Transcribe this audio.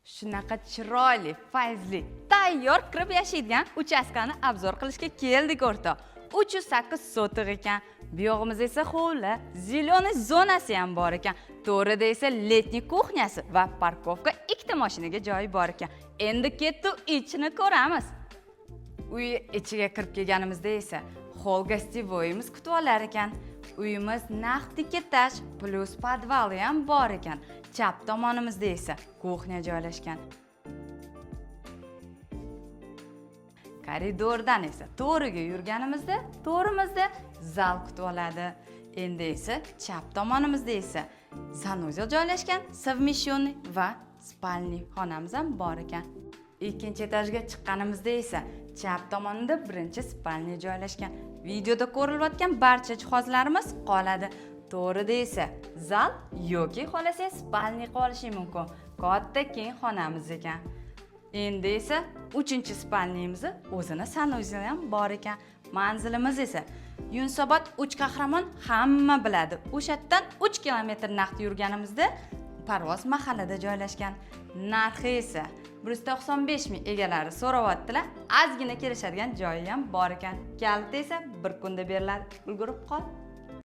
Shunaqa chiroyli, fayzli, tayyor kirib yashaydigan uchastkani обзор qilishga keldik, o'rtoq. 308 sotix ekan. Bu yog'imizda esa hovli, зеленый zonasi ham bor ekan. To'rida esa летний кухня si va парковка, ikkita mashinaga joyi bor ekan. Endi ketdi, ichini ko'ramiz. Uy ichiga kirib kelganimizda esa холл гостевой imiz kutib olar ekan. Uyimiz naqd ikki этаж плюс подвал i ham bor ekan. Chap tomonimizda esa кухня joylashgan. Koridordan esa to'g'riga yurganimizda to'g'rimizda zal kutib oladi. Endi esa chap tomonimizda esa санузел joylashgan, совмещенный va спальный xonamiz ham bor ekan. Ikkinchi etajga chiqqanimizda esa chap tomonida birinchi спальня joylashgan. Videoda ko'rilayotgan barcha jihozlarimiz qoladi. To'g'rida esa zal yoki xohlasang спальня qilib olishing mumkin. Katta keng xonamiz ekan. Endi esa uchinchi спальня mizni o'zini санузел i ham bor ekan. Manzilimiz esa Yunusobod, Uch Qahramon hamma biladi. O'sha yerdan 3 kilometr naqd yurganimizda Parvoz mahallada joylashgan. Narxi esa 195 ming, egalari so'rayaptilar. Ozgina kelishadigan joyi ham bor ekan. Kaliti esa bir kunda beriladi. Ulgurib qol.